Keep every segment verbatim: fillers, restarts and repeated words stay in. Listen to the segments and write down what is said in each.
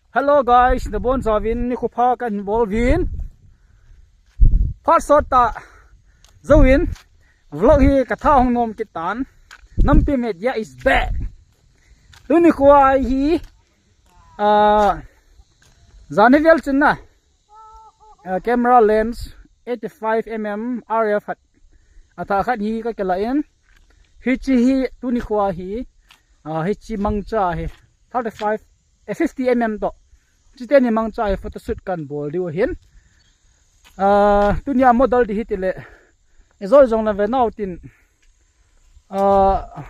Hello guys, nabonchauvin nikho pha kahin bol uvin. Phat sot tah jouvin vlog hi katha hung nom kit tan. Nampi Media is back. Tuni khoa hi, ah, jani vel chun na, ah, camera lens eighty-five mm R F khat, athah khat hi kakilah in. Hiche hi tuni khoa hi, ah, hiche mangcha hi thirty-five, eh, fifty mm toh. Chuteni mangcha hi photoshoot kahin bol diu ahin. Ah, tunia model ding hitile, ijoi jong nave nau tin, ah,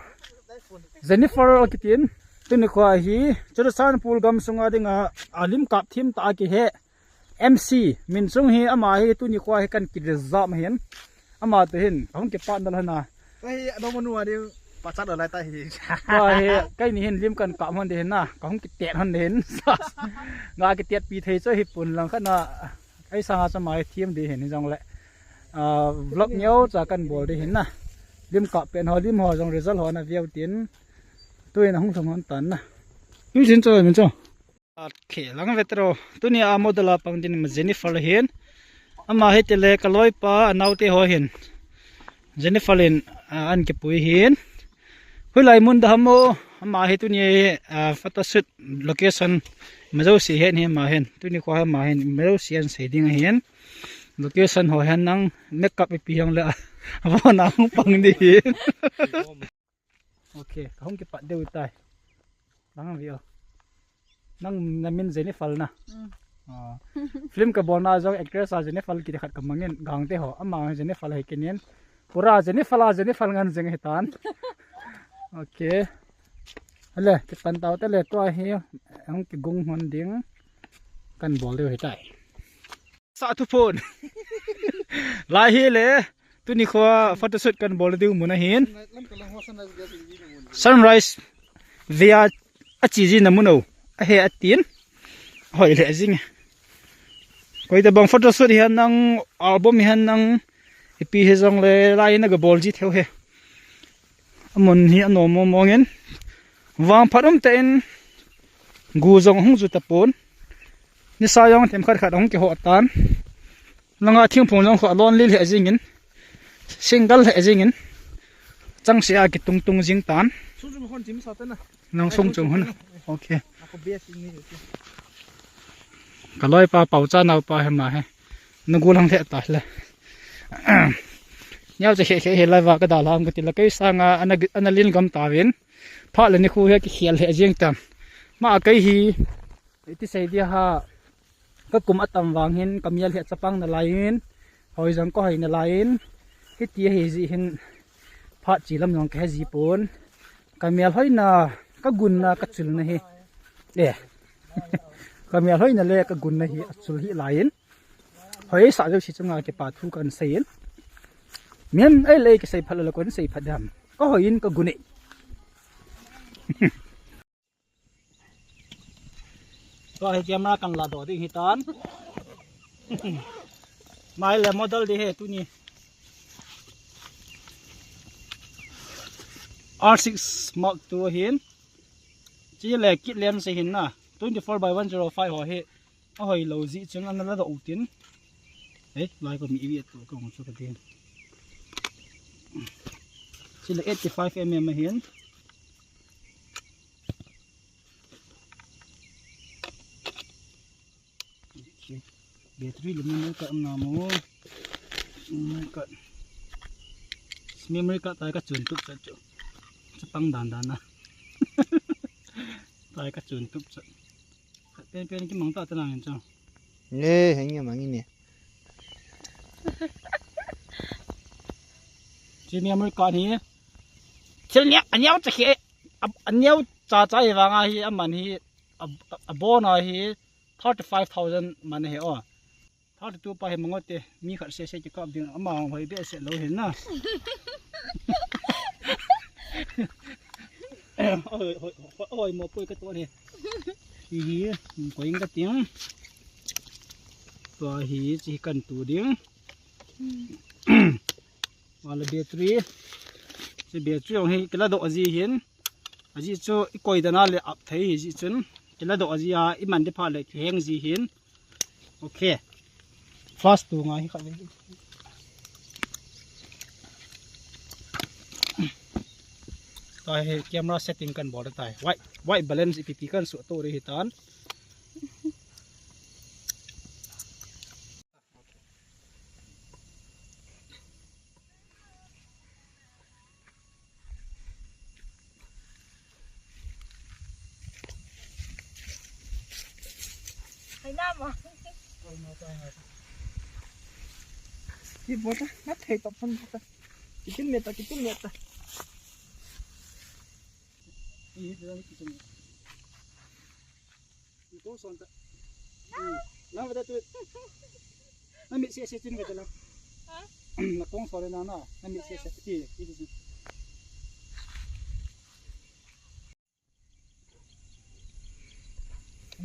Jennifer kitin, tuni khoa hi Churachandpur gamsunga dinga, ah, lim kap thim tah a kihe M C, min chung hi ama hi tuni khoa hi kahin kidel jam ahin. Ama toh hin kahung kipat nal hon a. Kahi adong manu a ding pachat lo lai ta hi. Tua hi, keini hin lim kahin kap hon ding hin na, kahung kitet hon ding hin. Nga kitetpi thei chu hipon, langkhat na, ei sanga chu ama hi thim ding hin hijongle, ah, vlog neocha kahin bol ding hin na. Lim kap pen ho, lim ho jong result ho na veu tin. Tuin ahung lhung hon tan na. Tuisin chu, min chu. Okay, lang ve tro. Tunia model a pang ding Jennifer ahin. Ama hitile kaloipa, anaote ho hin Jennifer in, ah, ahin kipui ahin. Hoilai mun ding ham o, ama hi tunia, ah, photoshoot location imajouse ahet hi ama hin. Tuni khoa hi ama hin imajouse ahin sei ding ahin. Location ho hin nang makeup ipi jongle, ah, avon a hung pang ding ahin. Okay, kahung kipat diu tai. Lang ve o. Nang namin Jennifer na. Mm. Ah. Film kabolna jong actress a Jennifer kiti khat kamangin, Gangte ho. Ama Jennifer hi kinin. Pura Jennifer a Jennifer ngen jeng hitan. Okay. Ale, kipan tau tele, tua hi hung kigung hon ding kahin bol diu hitai. Sa thu phon. Lai hile, tuni khoa photoshoot kahin bol diu mun ahin. Sunrise view a, ache jina mun o ahi atin. Hoi le jing. Koitabang photoshoot hihen lang, album hihen lang, ipi hijongle lai na gabol ji thei u hi. Amun hi anom mong mong in. Vangphat um tah in gu jong hung ju tapon. Nisa jong themkhat khat hung kiho tan. Langa thingphung jong kho alon lil he jingin. Single he jingin. Changse a kitung tung jing tan. Sung sung hon chim sa ta na. Nang sung chung hon. Okay. Ako bia sing ni. Kaloipa Paocha naopa hi ama hi. Nagol hang lheh ta le. Neocha khe khe hi lai va kadalhah ham kati le, kei sanga ana, ana lin gam tauvin. Phat le nikho hi kikhel lheh jeng tan. Ama kei hi, iti sei dia ham, kakum atam vang hin, kamel hi achapang nalai in, hoi jong kahoi nalai in, hiti ahi jeh hin, phat che lam jong kahe ji pon. Kamel hoina, kagunna, kachulna hi. Eh. Kamel hoina le kagunna hi achul hih lai in. Hoisah jouse chunga kipa thu kahin sei in. Min ei le kisei phat le kon sei phat dam. Kahoi in kagun e. Tua hi camera kahin ladoh ding hitan. Ama le model ding hi tuni. R six Mark two ahin. Chule kit lens ahin na. Twenty-four by one zero five ho hi. Ahoi lou jeh chun ana ladoh u tin. Ei, lai ko mi ivi atu ko chu ka din. Chule eighty-five mm ahin. Battery le memory card um na mo. Memory card. Memory card tai kachun tup chat chu. Chapang dan dan na. Tai kachun tup chat. Pen pen kimang ta ta nang chu. Ne, henge mang ne. Chi memory card hi. Thil neo, aneo cha khi, aneo cha cha hi vanga hi, aman hi, a, a, abona hi, thirty-five thousand man hi o. Thirty-two pa hi mangote, mi khat sese kikap ding, ama hoi behseh lou hin na. Oi, oi, oi, oi, mo poi ka to ni. Hi hi, ko ing ka ting. Tua hi, chi kan tu ding. Wala battery. Chi battery ong hi kila do aji hin. Aji chu i koi dana le ap thei hi ji chun. Kila do aji a, iman de pha le kiheng ji hin. Okay. Fast tu ngai kha le. Tahi camera setting kan bol tai. White, white balance ipi pi kan su to ri hitan. Hai na ma. Ki bota, na thei to pon bota. Kitin meta, kitin meta. Ih, dah kitin meta. Ito son ta. Hmm. Na bota tu. Na mi si si tin bota na. Ha? Na kong sore na na. Na mi si si ti ti ti.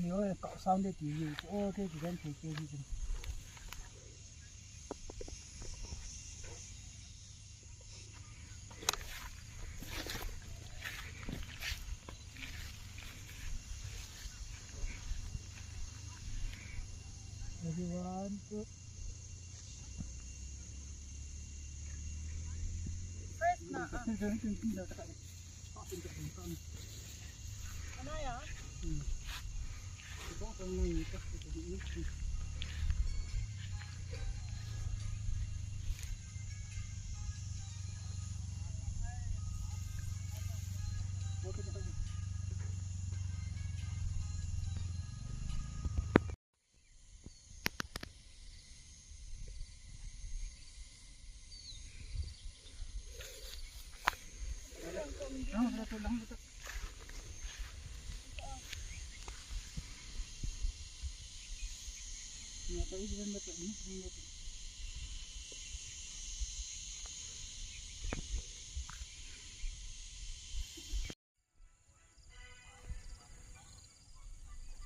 Ni oi ka sound de ti. O te ti den ti ti ti. Everyone, first na, ah. Ano ya?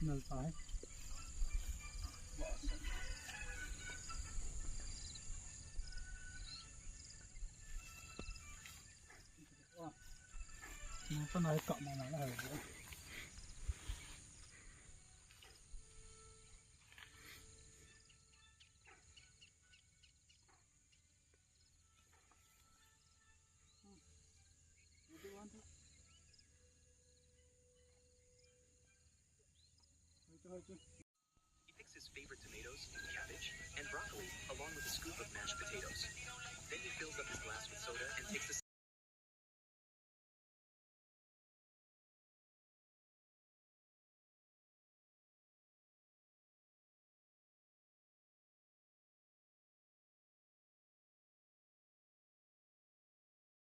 Nal pa hai. Na pa na ka ma na na hai. He picks his favorite tomatoes, cabbage, and broccoli, along with a scoop of mashed potatoes. Then he fills up his glass with soda and takes a